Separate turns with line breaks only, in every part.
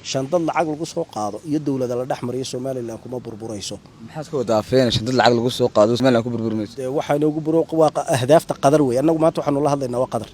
Shandad lacag lagu soo qaado iyo dowlada la dhex mariyo Somalilan kuma burburayso.
Maxaad ka wadaa, afeena, shandad lacag lagu soo qaado Somalilan ku burburmayso?
Dee waxaynoogu buro waa ahdaafta Qadar wey. Annagu maanta waxaanu la hadlaynaa waa Qadar,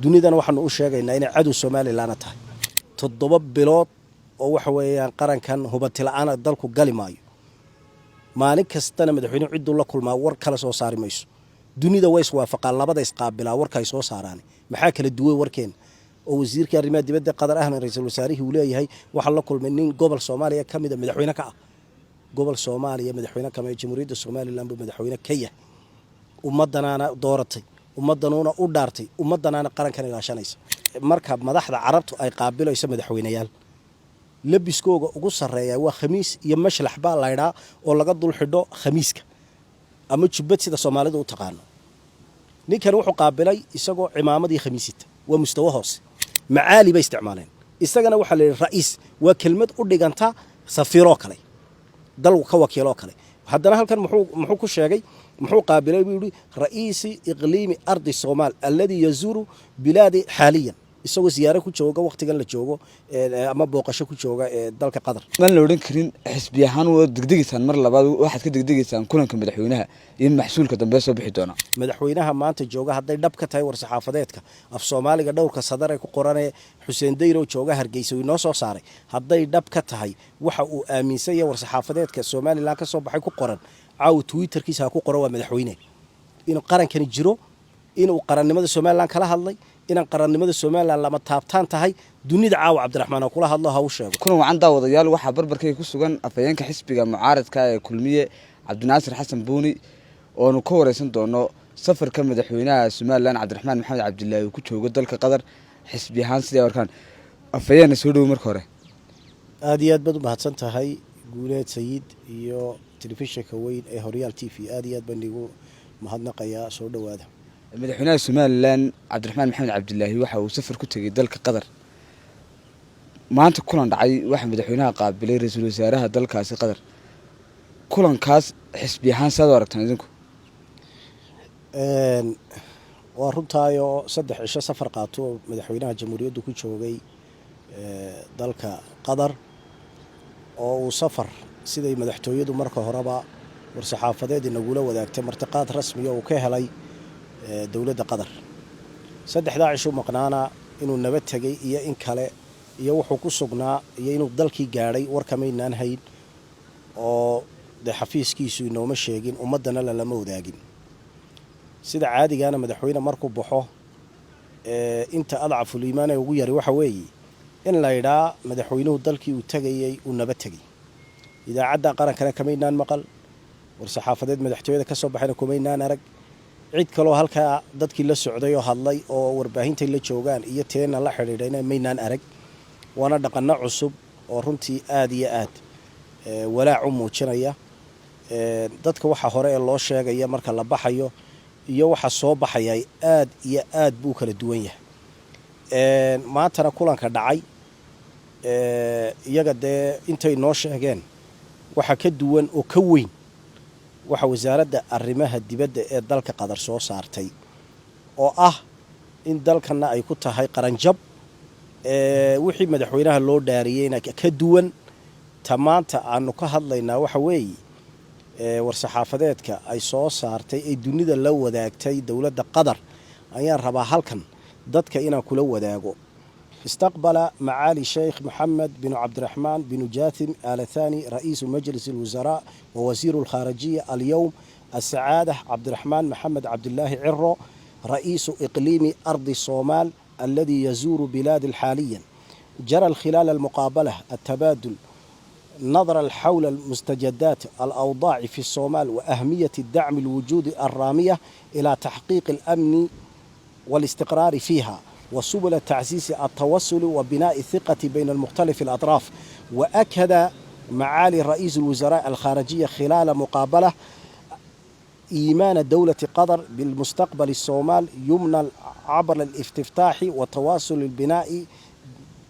dunidana waxaanu u sheegaynaa inay cadow Somalilanna tahay. 7 bilood oo waxa weeyaan qarankan hubanti la-aana dalku gali maayo. Maalin kastana madaxweyne cidduu la kulmaa war kale soo saari mayso. Dunida way iswaafaqaan labada isqaabilaa warka ay soo saaraan. Maxaa kala duway warkeena oo wasiirka arrimaha dibadda Qatar ahna ra-iisul wasaarihii uu leeyahay waxaa la kulmay nin gobol Soomaaliya ka mida madaxweyne ka ah? Gobol Soomaaliya madaxweyne kama, Jamhuuriyadda Somalilan buu madaxweyne ka yahay. Ummadanaana dooratay, ummaddanuuna u dhaartay, ummadanaana qarankan ilaashanaysa. Marka madaxda Carabtu ay qaabilayso madaxweyneyaal, labiskooga ugu sarreeya waa khamiis iyo mashlax baa laydhaa oo laga dul xidho khamiiska ama jubbad sida Soomaalidu u taqaano. Ninkan wuxuu qaabilay isagoo cimaamadii khamiisita, waa mustawo hoose. Macaali bay isticmaaleen, isagana waxaa la yidhi ra'iis, waa kelmad u dhiganta safiiroo kale, dal ka wakiiloo kale. Haddana halkan muxuu ku sheegay? Muxuu qaabilay buu yidhi رئيس إقليم أرض الصومال الذي يزور بلاد حاليا, isagoo siyaaro ku jooga waqtigan la joogo ama booqasho ku jooga dalka Qatar.
Maan la odhan karin xisbi ahaan waad degdegaysaan? Mar labaad waxaad ka degdegaysaan kulanka madaxweynaha iyo maxsuulka dambe soo bixi doona.
Madaxweynaha maanta jooga, hadday dhab ka tahay war-saxaafadeedka af Soomaaliga dhowrka sadar ee ku qoranee Xuseen Dayrow jooga Hargeysa uu inoo soo saaray, hadday dhab ka tahay waxa uu aaminsan yahay war-saxaafadeedka Somalilan ka soo baxay ku qoran, caawa Twitterkiisa ha ku qoran. Waa madaxweyne inuu qarankani jiro, inuu qarannimada Somalilan kala hadlay, inaan qarannimada Somalilan lama taabtaan tahay dunida, caawa Cabdiraxmaan ha kula hadlo, ha u sheego.
Kulan wacan, daawadayaal. Waxaa barbarkayga ku sugan afhayeenka xisbiga mucaaradka ee Kulmiye, Cabdinaasir Xasan Buuni, oonu ka wareysan doono safarka madaxweynaha Somalilan Cabdiraxmaan Maxamed Cabdilaahi uu ku joogo dalka Qatar, xisbi ahaan siday arkaan. Afhayeena, soo dhowo marka hore.
Aada iyo aad baad u mahadsan tahay, Guuleed Sayid iyo telefishinka weyn ee Horyaal TV. Aad iyo aad baan igu mahadnaqayaa, soo dhowaada.
Madaxweynaha Somalilan Cabdiraxmaan Maxamed Cabdilaahi waxa uu safar ku tegey dalka Qatar. Maanta kulan dhacay waxaa madaxweynaha qaabilay ra-iisul wasaaraha dalkaasi Qatar. Kulankaas xisbi ahaan saad u aragtaan idinku?
Waa runtaayoo 3 cisho safar qaato oo madaxweynaha jamhuuriyaddu ku joogay dalka Qatar, oo uu safar siday madaxtooyadu marka horeba war-saxaafadeed inagula wadaagtay martiqaad rasmiya uu ka helay dowladda Qatar. Saddexdaa cishu maqnaana inuu nabad tegay iyo in kale iyo wuxuu ku sugnaa iyo inuu dalkii gaadhay warkamaynaan hayn, oo dee xafiiskiisu inooma sheegin, ummaddana lalama wadaagin. Sida caadigaana madaxweyne markuu baxo, inta أضعف الإيمان ee ugu yari waxa weeye in la yidhaa madaxweynuhu dalkii uu tegayey uu nabad tegay. Idaacadda qarankana kamaynaan maqal, war-saxaafadeed madaxtooyada ka soo baxayna kumaynaan arag. Cid kaloo halkaa dadkii la socday oo hadlay oo warbaahintay la joogaan iyo teena la xidhiidhayna maynaan arag. Waana dhaqanno cusub oo runtii aada iyo aad walaac u muujinaya dadka. Waxa hore ee loo sheegaya marka la baxayo iyo waxa soo baxaya aad iyo aad buu kala duwan yahay. Maantana kulanka dhacay iyaga dee intay noo sheegeen waxa ka duwan oo ka weyn waxa Wasaaradda Arrimaha Dibadda ee dalka Qatar soo saartay, oo ah in dalkanna ay ku tahay qaranjab, wixii madaxweynaha loo dhaariyeyna ka duwan. Ta maanta aanu ka hadlaynaa waxa weeye war-saxaafadeedka ay soo saartay ay dunida la wadaagtay dowladda Qatar ayaan rabaa halkan dadka inaan kula wadaago. استقبل معالي الشيخ محمد بن عبد الرحمن بن جاسم آل ثاني، رئيس مجلس الوزراء ووزير الخارجية، اليوم السعادة عبد الرحمن محمد عبد الله عرو، رئيس إقليم أرض الصومال الذي يزور بلاد حاليا. جرى خلال المقابلة التبادل نظر حول المستجدات الأوضاع في الصومال وأهمية الدعم الوجود الرامية إلى تحقيق الأمن والاستقرار فيها وسبل تعزيز التواصل وبناء الثقة بين المختلف الأطراف. وأكد معالي رئيس الوزراء الخارجية خلال مقابلة إيمان دولة قطر بالمستقبل الصومال يمنى عبر الافتتاح وتواصل البناء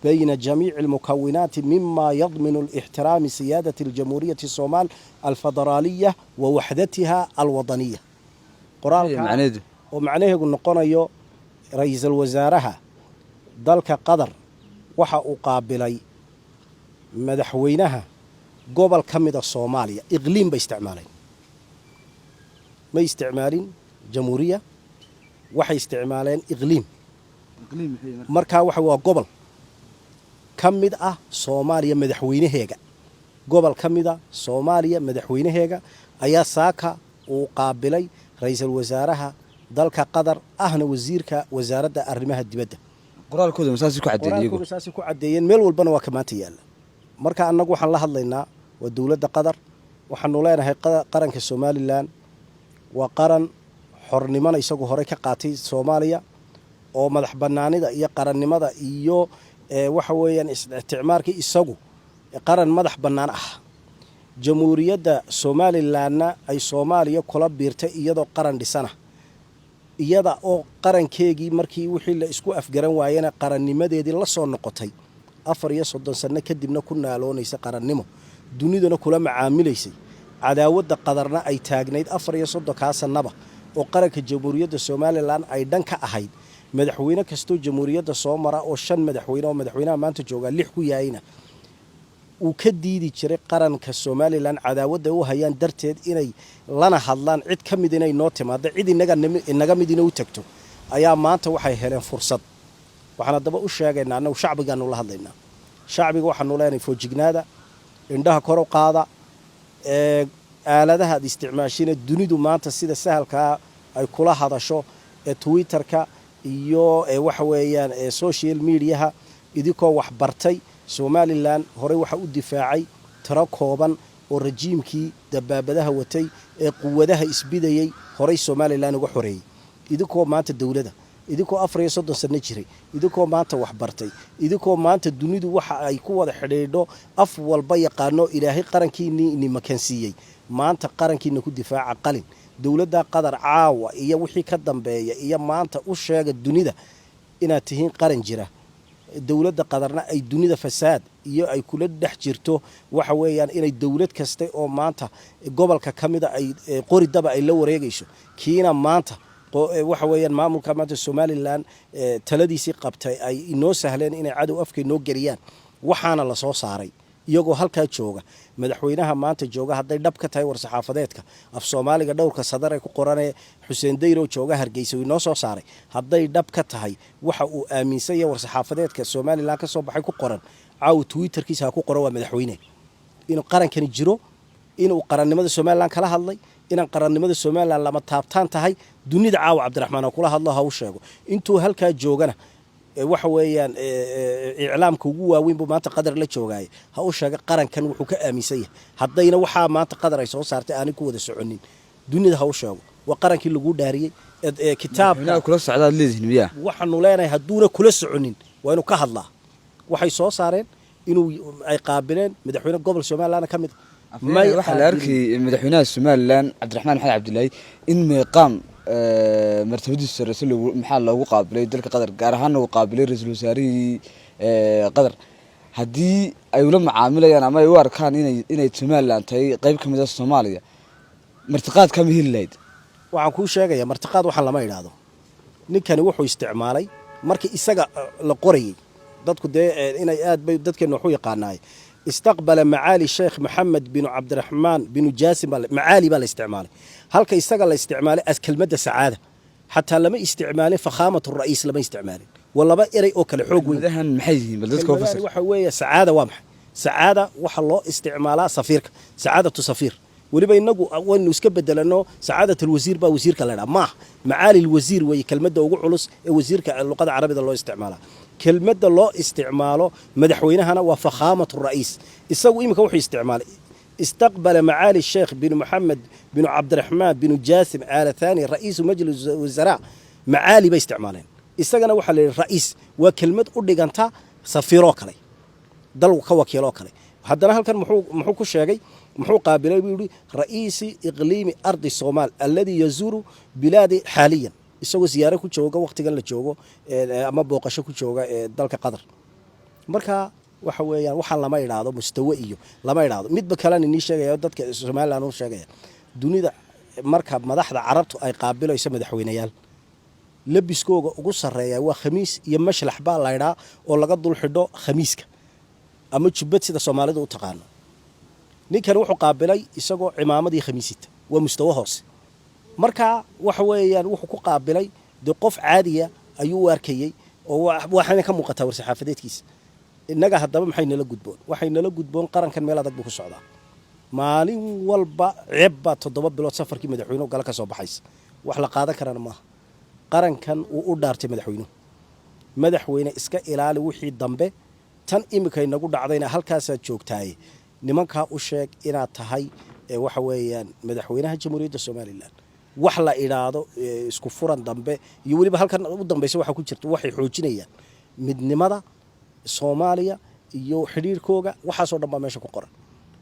بين جميع المكونات، مما يضمن الاحترام سيادة الجمهورية الصومال الفدرالية ووحدتها الوطنية. Qoraalka
macnaheedu?
Oo macnaheedu noqonayo ra-iisul wasaaraha dalka Qatar waxa uu qaabilay Madaxweynaha gobol ka mida Soomaaliya, iqliim bay isticmaaleen, may isticmaalin jamhuuriya, waxay isticmaaleen iqliim. Markaa waxa waa gobol ka mid ah Soomaaliya madaxweynaheega, gobol ka mida Soomaaliya madaxweynaheega ayaa saaka uu qaabilay ra-iisul wasaaraha dalka Qatar, ahna wasiirka wasaaradda arrimaha dibadda.
Qoraalkooda masaasi ku caddeeyeen iyagu?
Qoraalkooda saasay ku caddeeyeen, meel walbana waa ka maanta yaalla. Marka annagu waxaan la hadlaynaa waa dowladda Qatar. Waxaanu leenahay qaranka Somaliland waa qaran xornimona isagu horey ka qaatay Soomaaliya, oo madax bannaanida iyo qarannimada iyo waxa weeyaan isticmaarkii isagu qaran madax bannaan ah. Jamhuuriyadda Somalilandna ay Soomaaliya kula biirtay iyadoo qaran dhisana, iyada oo qarankeegii markii wixii la isku afgaran waayena qarannimadeedii la soo noqotay, 34 sanno kadibna ku naaloonaysa qarannimo, duniduna kula macaamilaysay. Cadaawadda Qadarna ay taagnayd 34-kaa sannaba, oo qaranka Jamhuuriyadda Somaliland ay dhan ka ahayd. Madaxweyne kastoo jamhuuriyadda soo mara, oo shan madaxweyne oo madaxweynaha maanta joogaa lix ku yahayna, uu ka diidi jiray qaranka Somaliland cadaawadda u hayaan darteed inay lana hadlaan, cid ka mid inay noo timaado, cid inaga mid ina u tagto, ayaa maanta waxay heleen fursad. Waxaan haddaba u sheegaynaa, annagu shacbigaanu la hadlaynaa, shacbiga waxaanu leenahay: foojignaada, indhaha kor u qaada, ee aaladaha aad isticmaashina dunidu maanta sida sahalkaa ay kula hadasho ee Twitterka iyo waxa weeyaan ee social mediaha. Idinkoo wax bartay, Somaliland horey waxa u difaacay tiro kooban oo rajiimkii dabaabadaha watay ee quwadaha isbidayey horey Somaliland uga xoreeyey. Idinkoo maanta dowladda, idinkoo 34 sano jiray, idinkoo maanta wax bartay, idinkoo maanta dunidu waxa ay ku wada xidhiidho af walba yaqaano, Ilaahay qarankiinii ini makansiiyey, maanta qarankiina ku difaaca qalin. Dowladda Qatar caawa iyo wixii ka dambeeya iyo maanta u sheega dunida inaad tihiin qaran jira. Dowladda Qatarna ay dunida fasaad iyo ay kula dhex jirto, waxa weeyaan inay dowlad kasta oo maanta gobolka ka mida ay qori daba ay la wareegayso. Kiina maanta waxa weeyaan maamulka maanta Somaliland taladiisii qabtay ay inoo sahleen inay cadow afka inoo geliyaan. Waxaana la soo saaray iyagoo halkaa jooga. Madaxweynaha maanta jooga, hadday dhab ka tahay war-saxaafadeedka af Soomaaliga dhowrka sadar ee ku qoranee Xuseen Dayrow jooga Hargeysa uu inoo soo saaray, hadday dhab ka tahay waxa uu aaminsan yahay war-saxaafadeedka Somaliland ka soo baxay ku qoran, caawa Twitterkiisa ha ku qoran, waa madaxweyne, inuu qarankani jiro, inuu qarannimada Somaliland kala hadlay, inaan qarannimada Somaliland lama taabtaan tahay. Dunida caawa Cabdiraxmaan ha kula hadlo, ha u sheego. Intuu halkaa joogana waxa weeyaan iclaamka ugu waaweyn buu maanta Qadar la joogaaya, ha u sheega qarankan wuxuu ka aaminsan yahay. Haddayna waxaa maanta Qadar ay soo saartay aanay ku wada soconin, dunida ha u sheego. Waa qarankii lagu dhaariyey kitaabka.
Madaxweynaha kula socdaad leedihin miyaa?
Waxaanu leenahay hadduuna kula soconin waa inuu ka hadlaa. Waxay soo saareen inuu ay qaabileen madaxweyne gobol Somaliland ka mid a. May
waxaa la
qaabilin.
arkayay madaxweynaha Somaliland Cabdiraxmaan Maxamed Cabdilaahi in meeqaam martabadiisu sarreyse loogu maxaa loogu qaabilay dalka Qatar, gaar ahaana uu qaabilay ra-iisul wasaarihii Qatar. Haddii ay ula macaamilayaan ama ay u arkaan inay Somaliland tahay qeyb ka mid a Soomaaliya, martiqaad kama heli lahayd?
Waxaan kuu sheegayaa, martiqaad waxaan lama idhaahdo. Ninkani wuxuu isticmaalay markii isaga la qorayey, dadku dee inay aad bay dadkeenu waxu yaqaanaay, istaqbala macaali Sheekh Maxamed binu Cabdiraxmaan binu Jaasim baa macaali baa la isticmaalay, halka isaga la isticmaalay as kelmadda sacaada. Xataa lama isticmaalin fakhaamat ra'iis, lama isticmaalin. Waa laba erey oo kale xoog weyn.
Kelmadahan maxay yihiin? Bal dadka u
kelmadahani
fasir.
Waxa weeye, sacaada waa maxay? Sacaada waxaa loo isticmaalaa safiirka, sacaadatu safiir. Weliba inagu waynu iska bedelano, sacaadat alwasiir baa wasiirka la dhaha. Maaha, macaali alwasiir weeye kelmadda ugu culus ee wasiirka luqada Carabida loo isticmaalaa. Kelmadda loo isticmaalo madaxweynahana waa fakhaamatu ra'iis. Isagu iminka wuxuu isticmaalay istaqbala macaali sheekh bin Maxamed bin Cabdiraxmaan bin Jaasim Aala Thani ra'iisu majlis wasaraa. Macaali bay isticmaaleen, isagana waxaa la yidhi ra'iis. Waa kelmad u dhiganta safiiroo kale, dalku ka wakiiloo kale. Haddana halkan muxuu ku sheegay? Muxuu qaabilay buu yidhi? Ra'iisi iqliimi ardi Soomaal alladii yazuuru bilaadi xaaliyan, isagoo siyaaro ku jooga waqtigan la joogo ama booqasho ku jooga ee dalka Qatar. Marka waxa weeyaan waxaan lama idhaahdo mustawe iyo lama idhaahdo. Midba kalena inii sheegaya, dadka Somaliland u sheegaya: dunida marka madaxda Carabtu ay qaabilayso madaxweyneyaal, labiskooga ugu sarreeya waa khamiis iyo mashlax baa laydhaa oo laga dul xidho khamiiska. Ama jubbad sida Soomaalida u taqaano. Ninkan wuxuu qaabilay isagoo cimaamadii khamiisita. Waa mustawo hoose. Marka waxa weeyaan, wuxuu ku qaabilay dee qof caadiya ayuu u arkayey, oo waxayna ka muuqataa war-saxaafadeedkiisa. Innaga haddaba maxay nala gudboon? Waxay nala gudboon, qarankan meel adag buu ku socdaa. Maalin walba ceeb baa 7 bilood safarkii madaxweynuhu gala ka soo baxaysa. Wax la qaadan karana maaha. Qarankan uu u dhaartay madaxweynuhu. Madaxweyne, iska ilaali wixii dambe. Tan imika inagu dhacdayna halkaasaad joogtaaye, nimankaa u sheeg inaad tahay waxa weeyaan madaxweynaha Jamhuuriyadda Somaliland. Wax la idhaahdo isku furan dambe iyo weliba halkan u dambaysa waxaa ku jirta, waxay xoojinayaan midnimada Soomaaliya iyo xidhiirkooga. Waxaasoo dhan baa meesha ku qoran,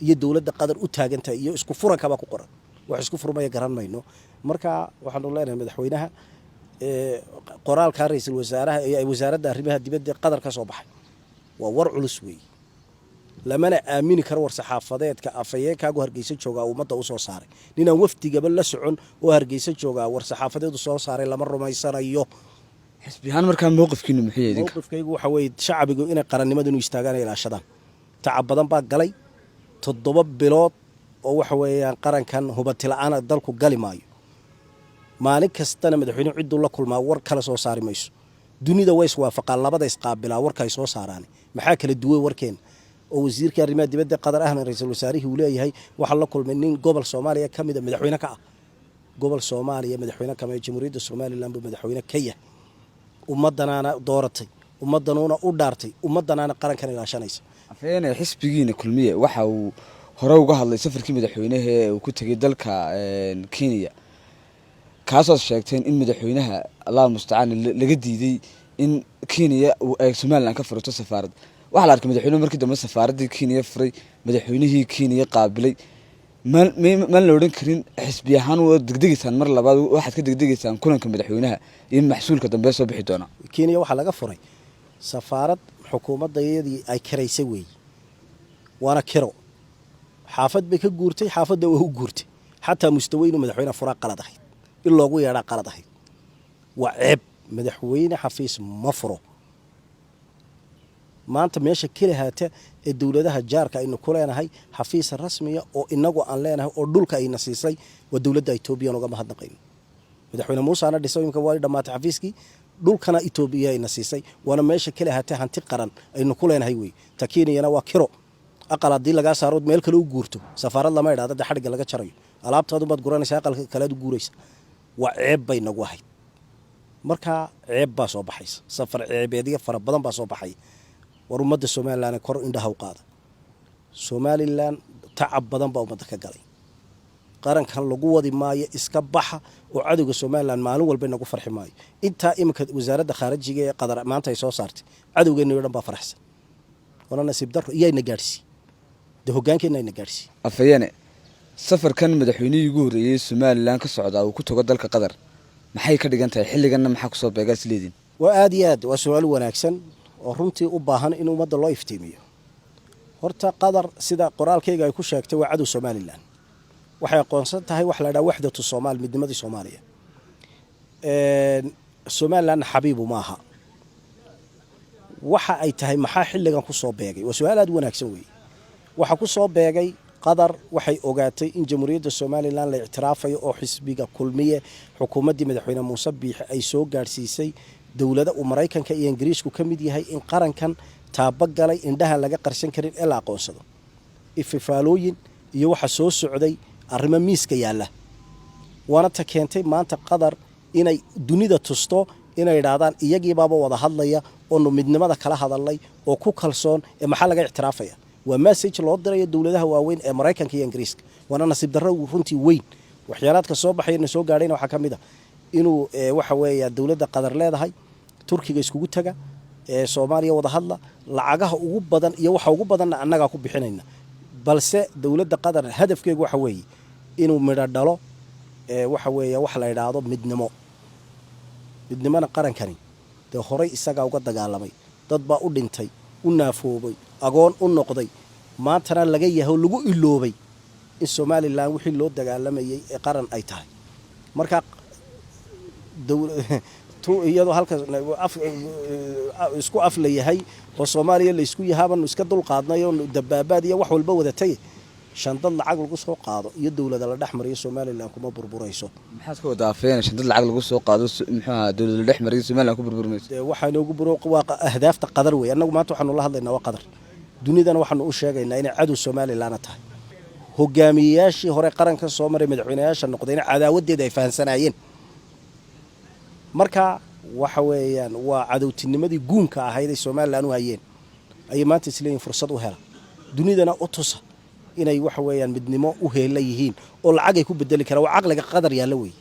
iyo dowladda Qatar u taagantahay, iyo isku furankabaa ku qoran. Wax isku furmaya garan mayno. Marka waxaanu leenahay madaxweynaha, qoraalka ra-iisul wasaaraha ee wasaaradda arrimaha dibadda Qatar ka soo baxay waa war culus weeye, lamana aamini karo. War saxaafadeedka afhayeenkaagu Hargeysa joogaa ummadda u soo saaray, ninaan wafdigaba la socon oo Hargeysa joogaa war saxaafadeedu soo saaray lama rumaysanayo.
Xisbi ahaan markaa mowqifkiinu muxuu yahay idinka?
Mowqifkaygu waxa weeye shacbigu inay qarannimada inu istaagaan, ay ilaashadaan. Tacab badan baa galay, 7 bilood oo waxa weeyaan qarankan hubanti la'aana dalku gali maayo. Maalin kastana madaxweynuhu cidduu la kulmaa war kale soo saari mayso. Dunida way iswaafaqaan labada isqaabilaa warka ay soo saaraan. Maxaa kala duwan warkeena oo wasiirka arrimaha dibadda Qatar ahna ra-iisul wasaarihii uu leeyahay waxaa la kulmay nin gobol Soomaaliya ka mida madaxweyne ka ah? Gobol Soomaaliya madaxweyne kama, Jamhuuriyadda Somaliland buu madaxweyne ka yahay. Ummadanaana dooratay, ummaddanuuna u dhaartay, ummadanaana qarankan ilaashanaysa.
Afhayeene, xisbigiina Kulmiye waxa uu hore uga hadlay safarkii madaxweynaha ee uu ku tegay dalka Kenya, kaasood sheegteen in madaxweynaha, Allah mustacaan, laga diiday in Kenya ay Somaliland ka furato safaarad. Waxaa la arkay madaxweynuhu markii dambe safaaraddii Kenya furay, madaxweynihii Kenya qaabilay. Maan la odhan karin xisbi ahaan waad degdegaysaan? Mar labaad waxaad ka degdegaysaan kulanka madaxweynaha iyo maxsuulka dambe soo bixi doona.
Kenya waxaa laga furay safaarad xukuumaddayadii ay kiraysay weeye, waana kiro. Xaafad bay ka guurtay, xaafadda waa u guurtay. Xataa mustawe inuu madaxweyne furaa qalad ahayd, in loogu yeedhaa qalad ahayd. Waa ceeb. Madaxweyne xafiis ma furo. Maanta meesha kelihaata ee dowladaha jaarka aynu ku leenahay xafiis rasmiya oo inagu aan leenahay oo dhulka ayna siisay waa dowladda Etoobiya. Uga mahadnaqayno. Madaxweyne Muusena dhisay, imika waa dhamaatay xafiiskii, dhulkana Etoobiya ayna siisay. Waana meesha kelihaata hanti qaran aynu ku leenahay wey. Ta Kenyana waa kiro. Aqal haddii lagaa saaro meel kale u guurto, safaarad lama idhahda. De xadhigga laga jarayo, alaabtaadu baad guranaysa, aqalka kalead u guuraysa. Waa ceeb bay nagu ahayd. Markaa ceeb baa soo baxaysa, safar ceebeedyo fara badan baa soo baxay. War ummadda Somaliland, kor indhaha u qaada. Somaliland tacab badan baa ummadda ka galay. Qarankan lagu wadi maayo iska baxa oo cadowga Somaliland maalin walba inagu farxi maayo. Intaa iminka wasaaradda khaarajiga ee Qatar maanta ay soo saartay, cadowgeena o dhan baa faraxsan. Wana nasiib darro. Iyaayna gaadhsii dee, hoggaankeenna ayna gaadhsii.
Afhayeene, safarkan madaxweynihii ugu horreeyey Somaliland ka socdaa uu ku tago dalka Qatar maxay ka dhigan tahay? Xilliganna maxaa kusoo beegaa isleediin?
Waa aada iyo aad, waa su-aal wanaagsan oo runtii u baahan in ummadda loo iftiimiyo. Horta Qatar, sida qoraalkayga ay ku sheegtay, waa cadow Somaliland. Waxay aqoonsan tahay wax la dhaha waxdatu Soomaal, midnimadii Soomaaliya. Somalilandna xabiibu maaha. Waxa ay tahay, maxaa xilligan ku soo beegay? Waa su-aal aad u wanaagsan weeye. Waxaa ku soo beegay, Qatar waxay ogaatay in Jamhuuriyadda Somaliland la ictiraafayo, oo xisbiga Kulmiye, xukuumaddii madaxweyne Muuse Biixi ay soo gaadhsiisay dowlada uu Maraykanka iyo Ingiriisku ka mid yahay in qarankan taabagalay indhaha laga qarsan karin ee la aqoonsado. Ififaalooyin iyo waxa soo socday arrimo miiska yaalla, waana ta keentay maanta Qatar inay dunida tusto, inay idhaahdaan iyagiibaaba wada hadlaya oonu midnimada kala hadalnay oo ku kalsoon. Ee maxaa laga ictiraafaya? Waa message loo dirayo dowladaha waaweyn ee Maraykanka iyo Ingiriiska. Waana nasiib darro runtii weyn. Waxyaalaadka soo baxay na soo gaadhayna waxaa ka mid a inuu waxa weeya dowladda Qatar leedahay Turkiga iskugu taga ee Soomaaliya wada hadla, lacagaha ugu badan iyo waxa ugu badanna annagaa ku bixinayna. Balse dowladda Qatar hadafkeegu waxa weeye inuu midho dhalo waxa weeye wax la idhaahdo midnimo. Midnimona qarankani dee horay isagaa uga dagaalamay, dad baa u dhintay, u naafoobay, agoon u noqday. Maantana laga yahay oo lagu iloobay in Somaliland wixii loo dagaalamayay ee qaran ay tahay. Marka Turkiga iyo Tu iyadoo halka isku af la yahay oo Soomaaliya laysku yahaabanu iska dulqaadnay oo dabaabaad iyo wax walba wadatay. Shandad lacag lagu soo qaado iyo dowlada la dhex mariyo Somalilan kuma burburayso.
Maxaad ka wadaa, afhayeen? Shandad lacag lagu soo qaado, muxuu ahaa, dowlada la dhex mariyo, Somalilan ku burburi mayso?
Dee waxaa noogu buro waa ahdaafta Qadar wey. Annagu maanta waxaanu la hadlaynaa waa Qadar. Dunidana waxaanu u sheegaynaa inay cadow Somalilanna tahay. Hogaamiyeyaashii hore qaranka soo maray, madaxweynayaasha noqdayna, cadaawadeeda ay fahansanaayeen. Marka waxa weeyaan waa cadowtinimadii guunka ahayd ay Somalilan u hayeen ayay maanta isleeyihin fursad u hela, dunidana u tusa inay waxa weeyaan midnimo u heela yihiin oo lacag ay ku bedeli karaan. Waa caqliga Qadar yaalla weeye.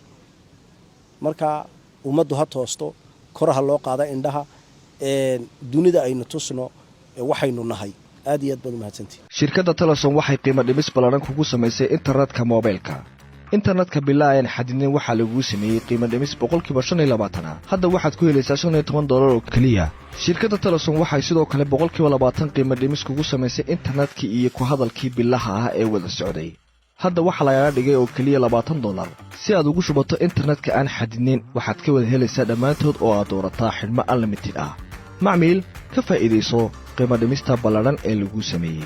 Marka ummaddu ha toosto, kor ha loo qaada indhaha, dunida aynu tusno waxaynu nahay. Aad iyo aad baad umahadsantihi.
Shirkadda Telesom waxay qiimo dhimis ballaran kugu samaysay internetka moobaylka. Internetka bilaa aan xadidnin waxaa laguu sameeyey qiimo dhimis 25% ah. Hadda waxaad ku helaysaa $15 oo keliya. Shirkadda Telesom waxay sidoo kale 20% qiimo dhimis kugu samaysay internetkii iyo ku hadalkii bilaha ah ee wada socday. Hadda waxaa lagaga dhigay oo keliya $20. Si aad ugu shubato internetka aan xadidnayn, waxaad ka wada helaysaa dhammaantood oo aad doorataa xidhmo unlimited ah. Macmiil, ka faa'iidayso qiimo dhimista ballaran ee laguu sameeyey.